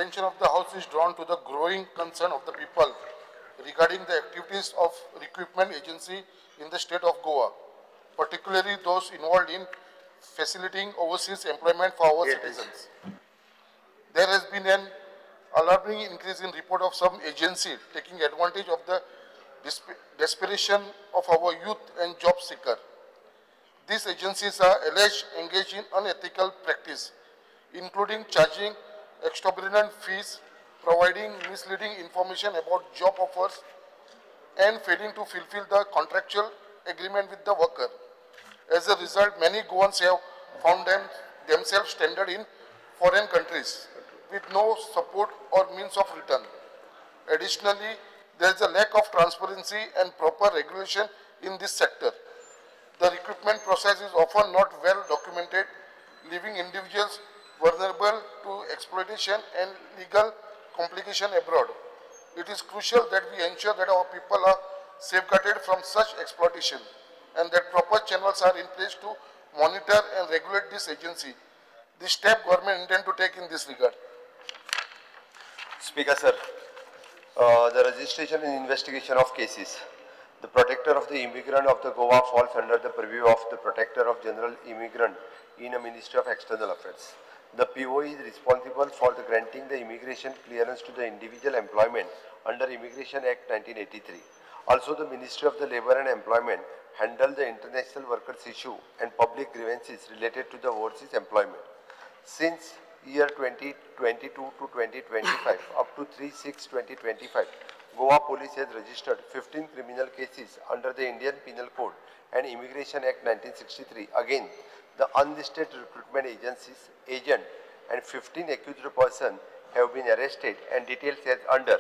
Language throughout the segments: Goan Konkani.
attention of the House is drawn to the growing concern of the people regarding the activities of recruitment agency in the state of Goa, particularly those involved in facilitating overseas employment for our citizens. There has been an alarming increase in report of some agency taking advantage of the desperation of our youth and job seeker. These agencies are alleged engaged in unethical practice, including charging exorbitant fees, providing misleading information about job offers, and failing to fulfill the contractual agreement with the worker. As a result, many Goans have found themselves stranded in foreign countries with no support or means of return. Additionally, there is a lack of transparency and proper regulation in this sector. The recruitment process is often not well documented, leaving individuals vulnerable to exploitation and legal complication abroad. It is crucial that we ensure that our people are safeguarded from such exploitation and that proper channels are in place to monitor and regulate this agency. This step government intend to take in this regard. Speaker sir, the registration and investigation of cases. The protector of the immigrant of the Goa falls under the purview of the protector of general immigrant in a Ministry of External Affairs. The PO is responsible for the granting the immigration clearance to the individual employment under Immigration Act 1983. Also, the Ministry of the Labour and Employment handle the international workers issue and public grievances related to the overseas employment. Since year 2022 to 2025, up to 3/6/2025, Goa Police has registered 15 criminal cases under the Indian Penal Code and Immigration Act 1963. Again, the unlisted recruitment agencies, agent and 15 accused person have been arrested and details as under.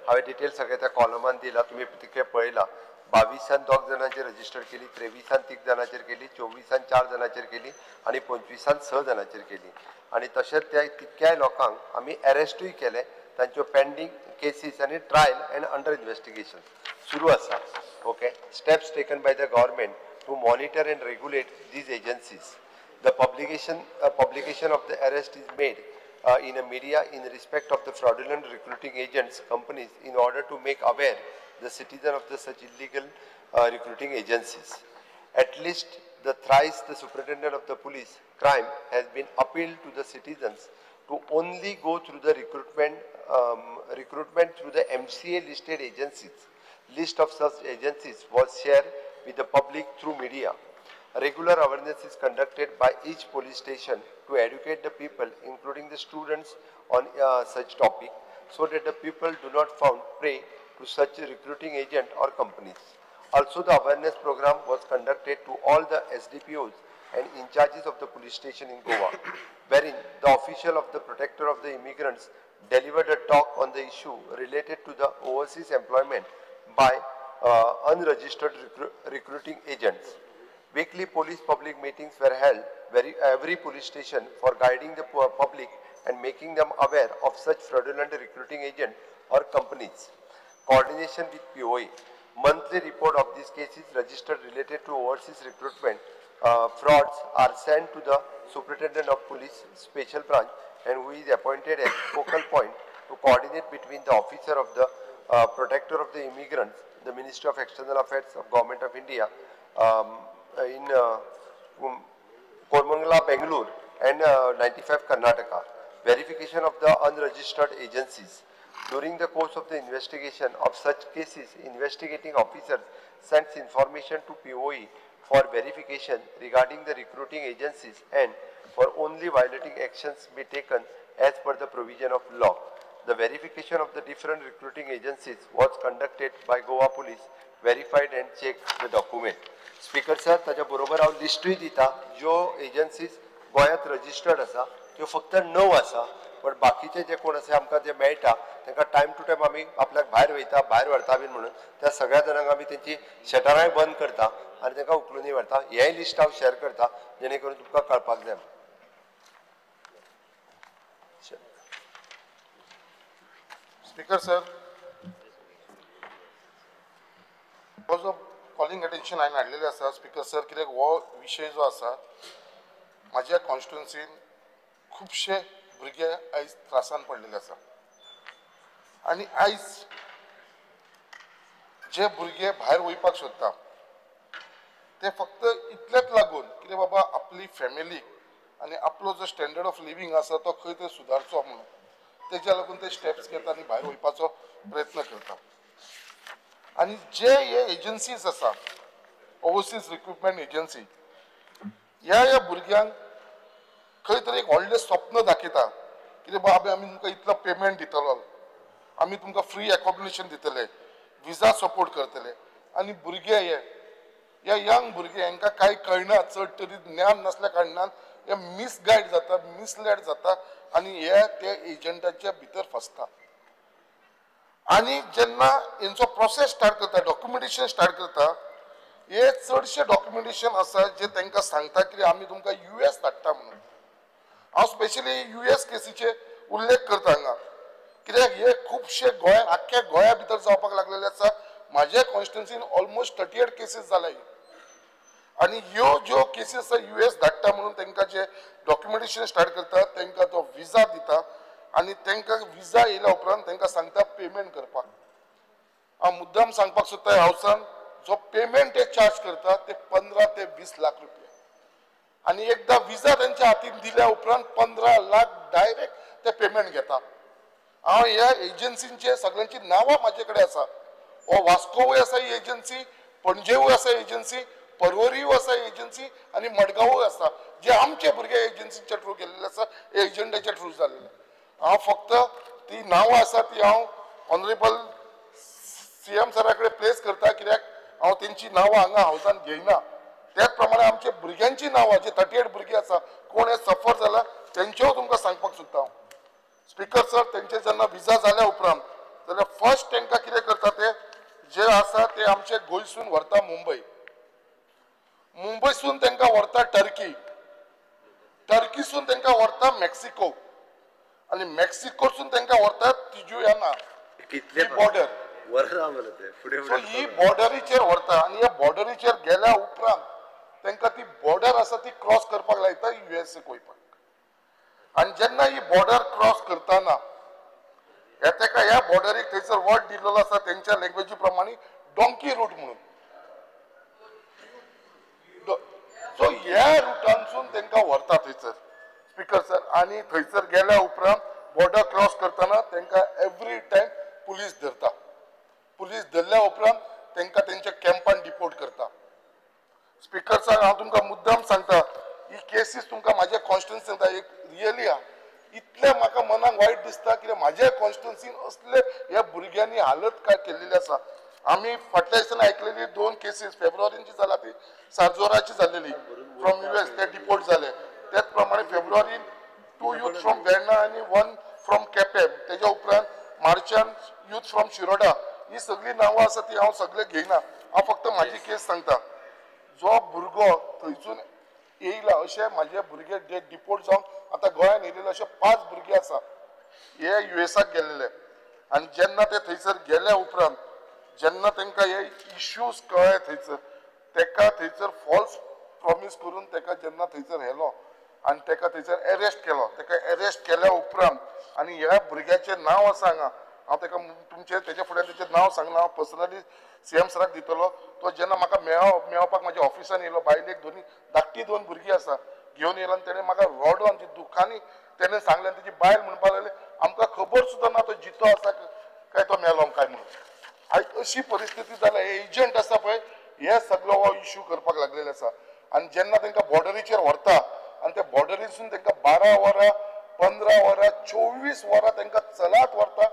हांवें डिटेल्स सगळे त्या कॉलमान दिला, तुमी तितके पळयला. 22 2 जाणांचेर रजिस्टर केली, 23 3 जाणांचेर केली, 24 4 जाणांचेर केली आनी 25 6 जाणांचेर केली. आनी तशेंच त्या तितक्याय लोकांक आमी अरेस्टूय केले. तांच्यो पेंडींग केसीस आनी ट्रायल एंड अंडर इन्वेस्टिगेशन सुरू आसा. Okay, steps taken by the government to monitor and regulate these agencies. The publication of the arrest is made in a media in respect of the fraudulent recruiting agents companies in order to make aware the citizen of the such illegal recruiting agencies. At least the thrice the superintendent of the police crime has been appealed to the citizens to only go through the recruitment through the MCA listed agencies. List of such agencies was shared with the public through media. Regular awareness is conducted by each police station to educate the people, including the students, on such topic, so that the people do not found prey to such recruiting agent or companies. Also, the awareness program was conducted to all the SDPOs and in charges of the police station in Goa, wherein the official of the protector of the immigrants delivered a talk on the issue related to the overseas employment by unregistered recruiting agents. Weekly police public meetings were held every police station for guiding the public and making them aware of such fraudulent recruiting agent or companies. Coordination with POA. Monthly report of these cases registered related to overseas recruitment frauds are sent to the Superintendent of Police Special Branch, and who is appointed as focal point to coordinate between the officer of the protector of the immigrants, the Ministry of External Affairs of Government of India in Koramangala, Bangalore, and 95 Karnataka. Verification of the unregistered agencies. During the course of the investigation of such cases, investigating officers sends information to POE for verification regarding the recruiting agencies and for only violating actions be taken as per the provision of law. The verification of the different recruiting agencies was conducted by Goa Police, verified and checked the document. Speaker sir, ताच्या बरोबर हांव लिस्टूय दिता ज्यो एजन्सीज गोंयांत रजिस्टर्ड आसा त्यो फक्त 9 आसा, पण बाकीचे जे कोण आसा आमकां जे मेळटा तांकां टायम टू टायम आमी आपल्याक भायर वयता, भायर व्हरता बीन म्हणून त्या सगळ्या जाणांक आमी तेंची शटरांय बंद करता आनी तांकां उखलूनय व्हरता. हेंय लिस्ट हांव शेअर करता जेणे करून तुमकां कळपाक जाय. Speaker sir, हो जो कॉलिंग अटेन्शन हांवें हाडलेलें आसा स्पीकर सर, कित्याक हो विशय जो आसा म्हाज्या कॉन्स्टिट्युएन्सीन खुबशे भुरगे आयज त्रासान पडलेले आसा. आनी आयज जे भुरगे भायर वयपाक सोदता ते फक्त इतलेच लागून कितें बाबा आपली फॅमिली आनी आपलो जो स्टँडर्ड ऑफ लिवींग आसा तो खंय तरी सुदारचो म्हणून तेज्या लागून ते स्टेप्स घेता आनी भायर वयपाचो प्रयत्न करता. आनी जे हे एजन्सीज आसा, ओवरसीज रिक्रुटमेंट एजन्सी, ह्या ह्या भुरग्यांक खंय तरी एक व्हडलें स्वप्न दाखयता कितें बाबा आमी तुमकां इतलो पेमेंट दितलो, आमी तुमकां फ्री एकोमोडेशन दितले, विजा सपोर्ट करतले. आनी भुरगे हे ह्या यंग भुरगे हांकां कांय कळना, चड तरी ज्ञान नासल्या कारणान हे मिसगायड जाता, मिसलेड जाता आनी हे त्या एजंटाच्या भितर फसता. आनी जेन्ना हेंचो प्रोसेस स्टार्ट करता, डॉक्युमेंटेशन स्टार्ट करता, हे चडशे डॉक्युमेंटेशन आसा जे तांकां सांगता की आमी तुमकां US धाडटा म्हणून. हांव स्पेशली US केसीचे उल्लेख करता हांगा, कित्याक हे खुबशे गोंयांत, आख्ख्या गोंया भितर जावपाक लागलेले आसा. म्हाज्या कॉन्स्टिट्युन्सीन ऑलमोस्ट 38 केसीस जाल्या. आनी ह्यो ज्यो केसीस आसा US धाडटा म्हणून तांकां जे डॉक्युमेंटेशन स्टार्ट करता, तांकां तो विजा दिता आनी तांकां विजा येयल्या उपरांत तांकां सांगता पेमेंट करपाक. हांव मुद्दाम सांगपाक सोदता, हावसान जो पेमेंट ते चार्ज करता ते 15 ते 20 लाख रुपया. आनी एकदां विजा तेंच्या हातीन दिल्या उपरांत 15 लाख डायरेक्ट ते पेमेंट घेता. हांव ह्या एजन्सींचे सगळ्यांची नांवां म्हाजे कडेन आसा. हो वास्कोवूय आसा ही एजन्सी, पणजेवूय आसा एजन्सी, परवरीय आसा एजन्सी आनी मडगांवूय आसा, जे आमचे भुरगे एजन्सीच्या थ्रू गेल्ले आसा, एजंटाच्या थ्रू जाल्ले. हांव फक्त ती नांवां आसा ती हांव ऑनरेबल CM सरा कडेन प्लेस करता, कित्याक हांव तेंची नांवां हांगा हावसान घेयना. त्याच प्रमाणे आमच्या भुरग्यांची नांवां जे 38 भुरगीं आसा, कोण हे सफर जाला तेंच्योय तुमकां सांगपाक सोदता हांव. स्पीकर सर, तेंचे जेन्ना विजा जाल्या उपरांत जाल्यार फर्स्ट तांकां कितें करता ते जे आसा ते आमचे गोंयसून व्हरता मुंबय, मुंबयसून तांकां व्हरता टर्की, टर्कीसून तांकां व्हरता मेक्सिको आनी मेक्सिकोसून तांकां व्हरता तिजुयाना बॉर्डर. सो ही बॉर्डरीचेर व्हरता आनी ह्या बॉर्डरीचेर गेल्या उपरांत तांकां ती बॉर्डर आसा ती क्रॉस करपाक लायता USA वयपाक. आनी जेन्ना ही बॉर्डर क्रॉस करतना ह्या ताका ह्या बॉर्डरीक थंयसर वर्ड दिल्लो आसा तेंच्या लँग्वेजी प्रमाणे डोंकी रूट म्हणून. सो ह्या रुटांसून तांकां व्हरता थंयसर स्पीकर सर. आनी थंयसर गेल्या उपरांत बॉर्डर क्रॉस करतना तांकां एवरी टायम पुलीस धरता. पुलीस धरल्या उपरांत तांकां तेंच्या कॅम्पान डिपोर्ट करता. स्पीकर सर, हांव तुमकां मुद्दाम सांगता, ही केसीस तुमकां म्हाज्या कॉन्स्टिट्युन्सीन एक रियली आहा. इतलें म्हाका मनाक वायट दिसता कित्याक म्हाज्या कॉन्स्टिट्युन्सीन असले ह्या भुरग्यांनी हालत काय केल्लेली आसा. आमी फाटल्या दिसांनी आयकलेली 2 केसीस फेब्रुवारीची जाला, ती सारजोराची जाल्लेली फ्रॉम US, ते डिपोर्ट जाले. त्याच प्रमाणे फेब्रुवारीन 2 यूथ फ्रॉम वेर्णा आनी 1 फ्रॉम केपें, तेज्या उपरांत मार्चान यूथ फ्रॉम शिरोडा. ही सगळीं नांवां आसा ती हांव सगळें घेयना, हांव फक्त म्हाजी केस सांगता. जो भुरगो थंयसून येयला अशे म्हाजे भुरगे जे डिपोर्ट जावन आतां गोंयान येयलेले अशे 5 भुरगे आसा, हे USAक गेल्लेले. आनी जेन्ना ते थंयसर गेल्या उपरांत जेन्ना तांकां हे इश्यूज कळ्ळे थंयसर, ताका थंयसर फॉल्स प्रॉमीस करून ताका जेन्ना थंयसर व्हेलो आनी ताका थंयसर एरेस्ट केलो. ताका एरेस्ट केल्या उपरांत आनी ह्या भुरग्याचें नांव आसा हांगा, हांव ताका तुमचें तेच्या फुड्यान तेचें नांव सांगना, हांव पर्सनली CM सराक दितलो. तो जेन्ना म्हाका मेळपाक म्हाज्या ऑफिसान येयलो, बायलेक दोनी धाकटी 2 भुरगीं आसा घेवन येयलो आनी तेणें म्हाका रडोन दुख्खांनी तेणें सांगलें. आनी तेजी बायल म्हणपाक लागली आमकां खबर सुद्दां ना तो जितो आसा काय तो मेलो काय म्हणून. आयज अशी परिस्थिती जाल्या. हे एजंट आसा पळय हे सगळो हो इश्यू करपाक लागलेले आसा. आनी जेन्ना तांकां बॉर्डरीचेर व्हरता आनी त्या बॉर्डरीसून तांकां 12 वरां, 15 वरां, 24 वरां तांकां चलात व्हरता,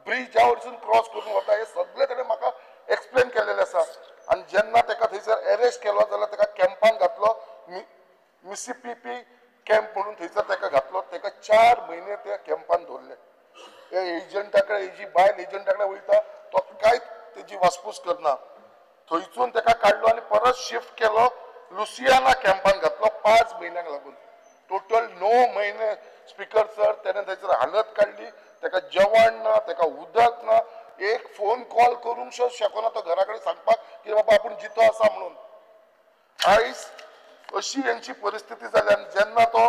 ब्रिजा वरसून क्रॉस करून व्हरता. हे सगळें ताणें म्हाका एक्सप्लेन केलेलें आसा. आनी जेन्ना ताका थंयसर एरेस्ट केलो जाल्यार ताका कॅम्पान घातलो, मिसिसिपी कॅम्प म्हणून थंयसर ताका घातलो. ताका 4 म्हयने त्या कॅम्पान दवरले. एजंटा कडेन हेजी बायल एजंटा कडेन वयता, तो कांयच तेजी वासपूस करना. थंयसून ताका काडलो आनी परत शिफ्ट केलो लुसियाना कॅम्पान घातलो 5 म्हयन्यांक लागून. टोटल 9 म्हयने स्पीकर सर तेणें थंयसर हालत काडली. ताका जेवण ना, ताका उदक ना, एक फोन कॉल करूंक शकना तो घरा कडेन सांगपाक की बाबा आपूण जितो आसा म्हणून. आयज अशी यांची परिस्थिती जाली. आनी जेन्ना तो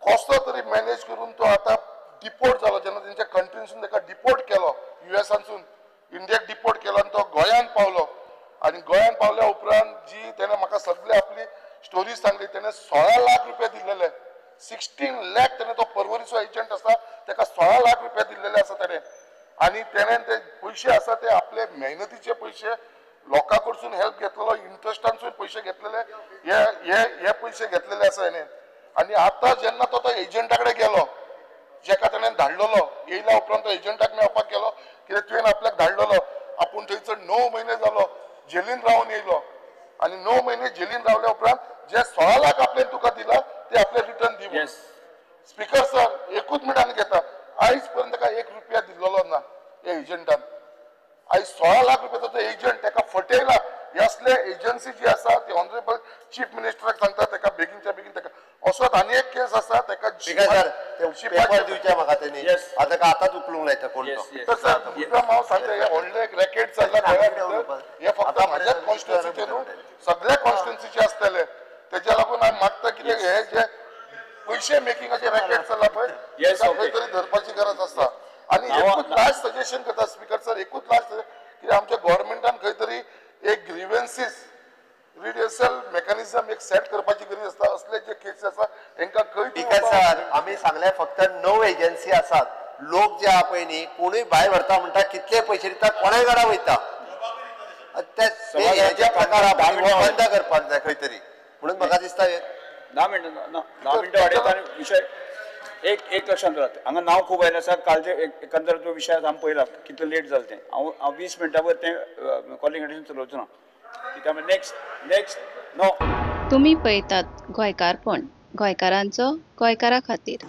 कसो तरी मॅनेज करून तो आतां डिपोर्ट जालो, जेन्ना तेंच्या कंट्रीनसून ताका डिपोर्ट केलो, युएसानसून इंडियाक डिपोर्ट केलो आनी तो गोंयांत पावलो. आनी गोंयांत पावल्या उपरांत जी तेणें म्हाका सगळे आपली स्टोरी सांगली, तेणें 16 लाख रुपया दिल्लेले, 16 लाख तेणें, तो परवरीचो एजंट आसा ताका 16 लाख रुपया दिल्लेले आसा तेणें. आनी तेणें ते पयशे आसा ते आपले मेहनतीचे पयशे, लोकां कडसून हेल्प घेतलेलो, इंट्रस्टानसून पयशे घेतलेले, हे हे हे पयशे घेतलेले आसा हेणें. आनी आतां जेन्ना तो तो एजंटा कडेन गेलो, जेका तेणें धाडलेलो, येयल्या उपरांत तो एजंटाक मेळपाक गेलो, कित्याक तुवें आपल्याक धाडलेलो, आपूण थंयसर 9 म्हयने जालो जेलीन रावन येयलो आनी 9 म्हयने जेलीन रावल्या उपरांत जे 16 लाख आपल्यान तुका दिला ते आपले रिटर्न दी. स्पीकर सर, एकूच मिनट आनी घेता, आयज पर्यंत ताका 1 रुपया दिल्लो ना हे एजंटान. आयज 16 लाख रुपयाचो तो एजंट ताका फटयला. हे असले एजन्सी जी आसा ती ऑनरेबल चीफ मिनिस्टराक सांगता ताका बेगीनच्या बेगीन ताका असोच आनी एक केस आसा ताका पेपर दिवचे म्हाका तेणी, आतां आतांच उखलूंक लायता कोण तो. सर हांव सांगता, हे व्हडलें एक रॅकेट चल्ला गोंया भितर, हे फक्त म्हाज्याच कॉन्स्टिट्युन्सीचे न्हू, सगळ्या कॉन्स्टिट्युन्सीचे आसतले. तेज्या लागून हांव मागता कितें हे जे पयशे मेकिंगाचे रॅकेट चल्ला पळय खंय तरी धरपाची गरज आसा. आनी एकूच लास्ट सजेशन करता स्पीकर सर, एकूच लास्ट कितें आमच्या गव्हर्मेंटान खंय तरी एक ग्रीवेन्सीस रिड्युसल मेकॅनिझम एक सेट करपाची गरज आसता. असले जे केसी आसा तांकां खंय सर आमी सांगले फक्त 9 एजन्सी आसात. लोक जे आहा पळय न्ही, कोणूय भायर व्हरता म्हणटा, कितले पयशे दिता, कोणाय घरा वयता, ते जे प्रकार बंद करपाक जाय खंय तरी. म्हणून म्हाका दिसता 10 मिनटां 10 मिनटां वाडयता आनी विशय एक एक लक्षांत दवरात. हांगा नांव खूब आयलें आसा, कालचे एकंदर जो विशय आसा आमी पळयला कितलो लेट जालें तें. हांव हांव 20 मिनटां वर तें कॉलिंग अटेन्शन चलोवचो ना कित्याक नेक्स्ट नेक्स्ट नो. तुमी पळयतात गोंयकारपण, गोंयकारांचो गोंयकारा खातीर.